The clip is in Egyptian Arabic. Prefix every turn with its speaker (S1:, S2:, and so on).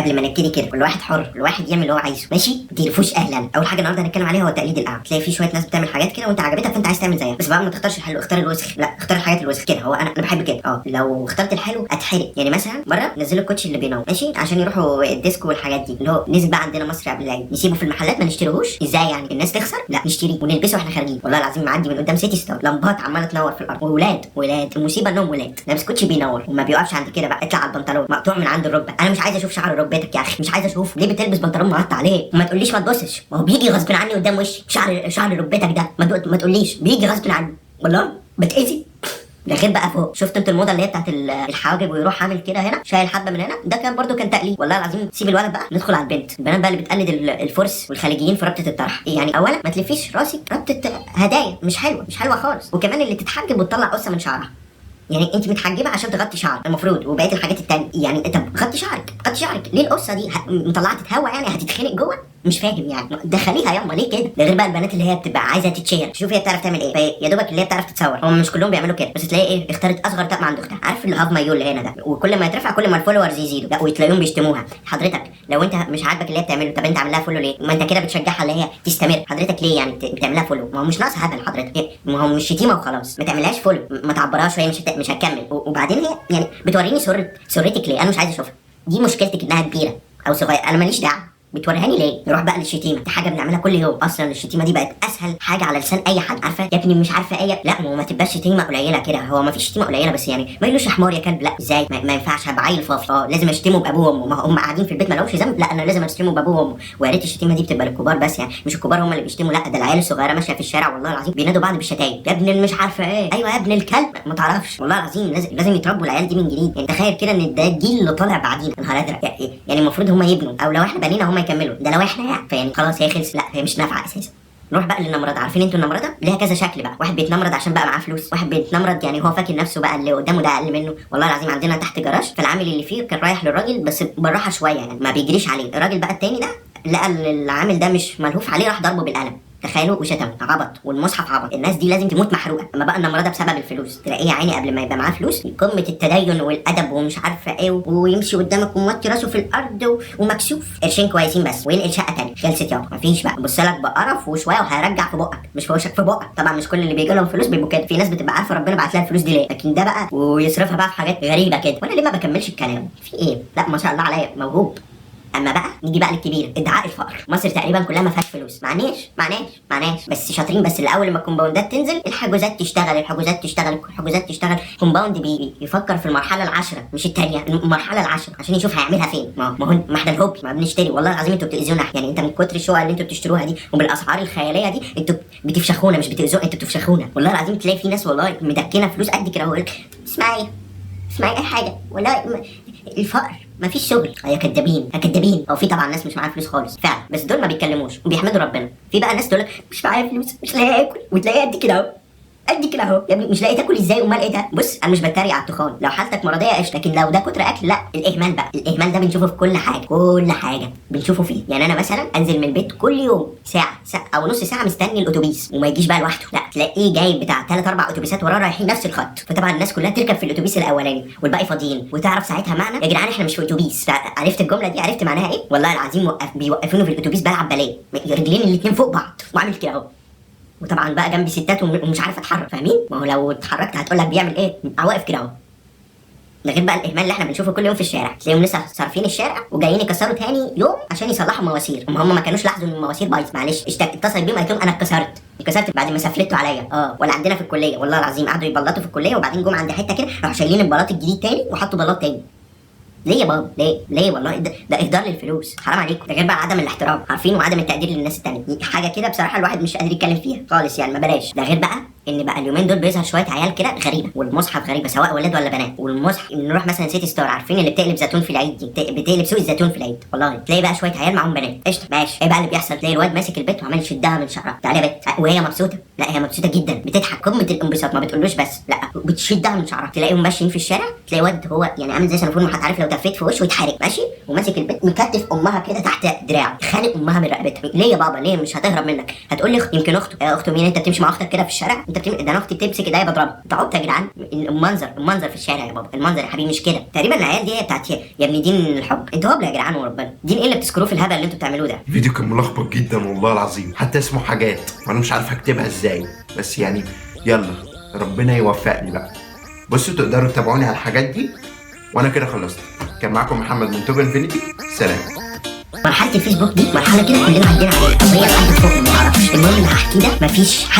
S1: قبل ما نبتدي كده، كل واحد حر، كل واحد يعمل اللي هو عايزه، ماشي؟ ما تقرفوش. اهلا. اول حاجة النهارده هنتكلم عليها هو التقليد الاعمى. تلاقي في شوية ناس بتعمل حاجات كده وانت عجبتك فانت عايز تعمل زيها، بس بقى ما تختارش الحلو، اختار الوسخ. لا، اختار الحاجات الوسخ كده. هو انا بحب كده. لو اخترت الحلو اتحرق. يعني مثلا مرة نزلوا الكوتش اللي بينور، ماشي، عشان يروحوا الديسكو والحاجات دي، اللي هو نزل بقى عندنا مصر قبل العيد، نسيبه في المحلات ما نشتريهوش. ازاي يعني الناس تخسر؟ لا، نشتريه ونلبسه واحنا خارجين. والله العظيم معدي من قدام سيتي ستار، لمبات عماله تنور في الارض، وولاد ولاد، المصيبة انهم ولاد لابس كوتشي بينور وما بيقفش عند كده بقى، اطلع على البنطلون مقطوع من عند الركبة. انا مش عايز اشوف شعر ركبتك يا اخي، مش عايز اشوفه. ليه بتلبس بنطلون مقطع عليه؟ وما تقوليش ما تبصش، ما هو بيجي غصب عني قدام وشي شعر ركبتك ده. ما تقوليش بيجي غصب عني، والله بتاذي. ده غير بقى فوق، شفت انت الموضة اللي هي بتاعت الحواجب ويروح عامل كده هنا، شايل حبه من هنا، ده كان برده كان تقليد. والله العظيم سيب الولد بقى، ندخل على البنت. البنات بقى اللي بتقلد الفرس والخليجيين في ربطه الطرح. يعني اولا ما تلفيش راسك ربطه هدايا، مش حلوة، مش حلوة خالص. وكمان اللي تتحجب وتطلع قصة من شعرها، يعني انت متحجبه عشان تغطي شعرك المفروض وبقية الحاجات التانية. يعني طب غطي شعرك، غطي شعرك ليه القصة دي؟ مطلعه هوا يعني هتتخنق جوه، مش فاهم يعني. دخليها ياما ليه كده؟ ده غير بقى البنات اللي هي بتبقى عايزه تتشير، شوف هي بتعرف تعمل ايه، يا دوبك اللي هي بتعرف تتصور. هم مش كلهم بيعملوا كده، بس تلاقي ايه، اختارت اصغر طقم عند اختها، عارف اللي half مايو اللي هنا ده، وكل ما يترفع كل ما ال followers يزيدوا. لا، وتلاقيهم بيشتموها. حضرتك لو انت مش عاجبك اللي هي بتعمله، طب انت عامل لها follow ليه؟ ما انت كده بتشجعها اللي هي تستمر. حضرتك ليه يعني بتعملها follow؟ ما هو مش ناقص هبل حضرتك، إيه؟ ما هو مش شتيمه وخلاص، ما تعملهاش follow، ما تعبرهاش، وهي مش هتكمل. وبعدين هي يعني بتوريني سرتك ليه؟ انا مش عايز اشوفها. دي مشكلتك انها كبيرة او صغيرة، انا ماليش دعوه، بتوريهاني ليه؟ نروح بقى للشتيمه، دي حاجة بنعملها كل يوم اصلا. الشتيمة دي بقت اسهل حاجة على لسان اي حد. عارفه يا ابني مش عارفه ايه، لا ما هو ما تبقاش شتيمه قليله كده، هو ما فيش شتيمه قليله، بس يعني ما يقولوش يا حمار يا كلب، لا ازاي؟ ما ينفعش، هبقى عيل فاضي. لازم اشتمه بابوه وامه، ما هم قاعدين في البيت ما لهمش ذنب، لا انا لازم اشتمه بابوه وامه. ويا ريت الشتيمة دي بتبقى للكبار بس، يعني مش الكبار هم اللي بيشتموا، لا ده العيال الصغيرة ماشية في الشارع والله العظيم بينادوا بعض بالشتايم، يا ابن مش عارفه ايه، ايوه يا ابن الكلب، ما تعرفش. والله العظيم لازم يتربوا العيال دي من جديد. يعني تخيل كده ان ده الجيل اللي طالع بعدينا، يا نهار ازرق. يعني المفروض هم يبنوا، او لو احنا بنينا هم يكملوا، ده لو احنا يعني. فيعني خلاص هي خلصت، لا هي مش نافعة اساسا. نروح بقى للنمرده. عارفين انتوا النمرده ليها كذا شكل بقى، واحد بيتنمرد عشان بقى معاه فلوس، واحد بيتنمرد يعني هو فاكر نفسه بقى اللي قدامه ده اقل منه. والله العظيم عندنا تحت جراج، فالعامل اللي فيه كان رايح للراجل بس بالراحة شوية، يعني ما بيجريش عليه. الراجل بقى التاني ده لقى العامل ده مش ملهوف عليه، راح ضربه بالقلم، تخيلوا، وشتمه عبط، والمصحف عبط. الناس دي لازم تموت محروقة. اما بقى النمرده بسبب الفلوس، تلاقيه يا عيني قبل ما يبقى معاه فلوس قمة التدين والادب ومش عارفه ايه، ويمشي قدامك وموطي راسه في الارض ومكسوف، قرشين كويسين بس، وينقل شقه ثانية، خلصت يابا، مفيش بقى، بص لك بقرف وشوية وهيرجع في بقك، مش في وشك، في بقك. طبعا مش كل اللي بيجي لهم فلوس بيبقوا كده، في ناس بتبقى عارفه ربنا بعت لها الفلوس دي ليه، لكن ده بقى ويصرفها بقى في حاجات غريبة كده. وانا ليه ما بكملش الكلام؟ في ايه؟ لا ما شاء الله عليا موهوب. اما بقى نيجي بقى للكبير، ادعاء الفقر. مصر تقريبا كلها ما فيهاش فلوس، معناش، بس شاطرين. بس الاول لما الكومباوندات تنزل الحجوزات تشتغل، الحجوزات تشتغل، الحجوزات تشتغل. compound بيفكر في المرحلة العاشرة مش الثانية، المرحلة العاشرة عشان يشوف هيعملها فين. ما احنا الهوب ما بنشتري. والله العظيم انتوا بتاذونا، يعني انت من كتر الشقق اللي انتوا بتشتروها دي وبالاسعار الخيالية دي انتوا بتفشخونا، مش بتاذونا، انتوا بتفشخونا. والله العظيم تلاقي في ناس والله مدكنه فلوس قد كده، ويقول لك اسمعي اسمعي اي حاجة، والله الفقر ما فيش شغل. يا كدابين يا كدابين. هو في طبعا ناس مش معاها فلوس خالص فعلا، بس دول ما بيتكلموش وبيحمدوا ربنا. في بقى ناس تقول لك مش معايا فلوس، مش لاقي اكل، وتلاقيه قد كده اهو، قد كده اهو يا ابني، مش لاقي تاكل ازاي؟ امال ايه ده؟ بص انا مش بتريق على التخان، لو حالتك مرضية قشطه، لكن لو ده كتر اكل لا. الاهمال بقى، الاهمال ده بنشوفه في كل حاجة، كل حاجة بنشوفه فيه. يعني انا مثلا انزل من البيت كل يوم ساعة او نص ساعة مستني الاتوبيس وما يجيش بقى لوحده، لا تلاقيه جاي بتاع 3 4 اتوبيسات وراه رايحين نفس الخط، فطبعا الناس كلها تركب في الاتوبيس الاولاني والباقي فاضيين. وتعرف ساعتها معنى يا جدعان احنا مش في اتوبيس. عرفت الجملة دي؟ عرفت معناها ايه؟ والله العظيم بيوقفوني في الاتوبيس بلعب باليه، رجلين الاثنين فوق بعض وعامل كده اهو، وطبعا بقى جنبي ستات ومش عارف اتحرك، فاهمين؟ ما هو لو اتحركت هتقول لك بيعمل ايه، واقف كده اهو. ده غير بقى الاهمال اللي احنا بنشوفه كل يوم في الشارع، تلاقيهم لسه صارفين الشارع وجايين يكسروا تاني يوم عشان يصلحوا مواسير، هم ما كانوش لاحظوا ان المواسير بايظة. معلش اتصل بيهم قالت لهم انا اتكسرت بعد ما سفلتوا عليا. ولا عندنا في الكلية والله العظيم قعدوا يبلطوا في الكلية، وبعدين جم عند حتة كده راحوا شايلين البلاط الجديد تاني وحطوا بلاط تاني. ليه يا بابا؟ ليه؟ ليه والله؟ ده اهدار للفلوس، حرام عليكم. ده غير بقى عدم الاحترام، عارفين، وعدم التقدير للناس التانية، حاجة كده بصراحة الواحد مش قادر يتكلم فيها خالص، يعني ما بلاش. ده غير بقى ان بقى اليومين دول بيظهر شوية عيال كده غريبة، والمصحف غريبة سواء ولاد ولا بنات. والمصحف نروح مثلا سيتي ستار، عارفين اللي بتقلب زيتون في العيد دي، بتقلب سوق الزيتون في العيد، والله تلاقي بقى شوية عيال معاهم بنات، قشطه ماشي. ايه بقى اللي بيحصل؟ تلاقي الواد ماسك البت وعمال يشدها من شعرها، تعالى يا بت، وهي مبسوطة، لا هي مبسوطة جدا، بتضحك قمة الانبساط، ما بتقولوش بس، لا بتشدها من شعرها. تلاقيهم ماشيين في الشارع، تلاقي واد هو يعني عامل زي سنفور محط، عارف لو تفيت في وشه يتحرق، ماشي، وماسك البت مكتف امها كده تحت دراعه، خانق امها من رقبتها. ليه يا بابا؟ ليه مش هتهرب منك؟ هتقول لي يمكن اخته. يا اخته مين؟ انت بتمشي مع اختك كده في الشارع؟ انت بتعمل ده؟ انا اختي بتمسك ايديا بضربها. انت عبط يا جدعان. المنظر في الشارع يا بابا، المنظر يا حبيبي مش كده. تقريبا العيال دي هي بتاعت يا ابن دين الحب. انتوا هبل يا جدعان وربنا. دين ايه اللي بتذكروه في الهبل اللي انتوا بتعملوه ده؟
S2: الفيديو كان ملخبط جدا والله العظيم، حتى اسمه حاجات وانا مش عارف اكتبها ازاي، بس يعني يلا ربنا يوفقني بقى. بصوا تقدروا تتابعوني على الحاجات دي، وانا كده خلصت. كان معاكم محمد من توب انفينيتي، سلام.
S1: مرحلة الفيسبوك دي مرحلة كده كلنا عدينا عليها، او هي عدت فوق ما اعرفش. المهم اللي هحكيه ده مفيش حد